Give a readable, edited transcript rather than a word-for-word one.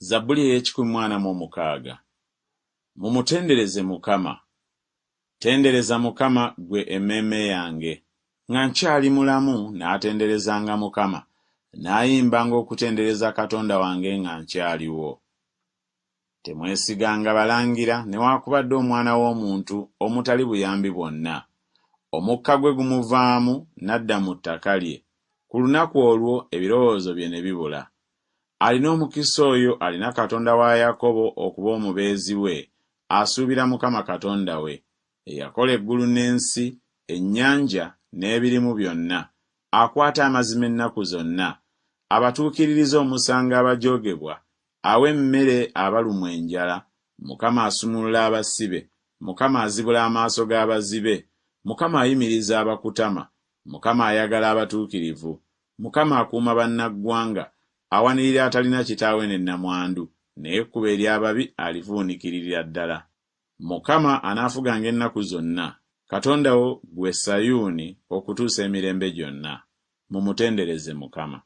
Zabbuli ey'ekikumi mu ana mu omukaaga. Mumutendereze Mukama. Tendereza Mukama, ggwe emmeeme yange. Nga nkyali mulamu naatenderezanga Mukama, naayimbanga okutendereza Katonda wange nga nkyaliwo. Temwesiganga balangira newaakubadde omwana w'omuntu omutali buyambi bwonna. Omukka gwe gumuvaamu n'adda mu ttaka lye, ku lunaku olwo ebirowoozo bye ne bibula. Alina omukisa oyo alina Katonda wa Yakobo okuba omubeezi we, asuubira Mukama Katonda we, eyakola eggulu n'ensi, ennyanja n'ebirimu byonna, akwata amazima ennaku zonna, abatuukiririza omusango abajoogebwa, awa emmere abalumwa enjala, Mukama asumulula abasibe, Mukama azibula amaaso g'abazibe, Mukama ayimiriza abakutama, Mukama ayagala abatuukirivu, Mukama akuuma bannaggwanga, awanirira atalina kitaawe ne nnamwandu, naye ekkubo ery'ababi alivuunikiririra ddala. Mukama anaafuganga ennaku zonna, Katonda wo, ggwe Sayuuni, okutuusa emirembe gyonna. Mumutendereze Mukama.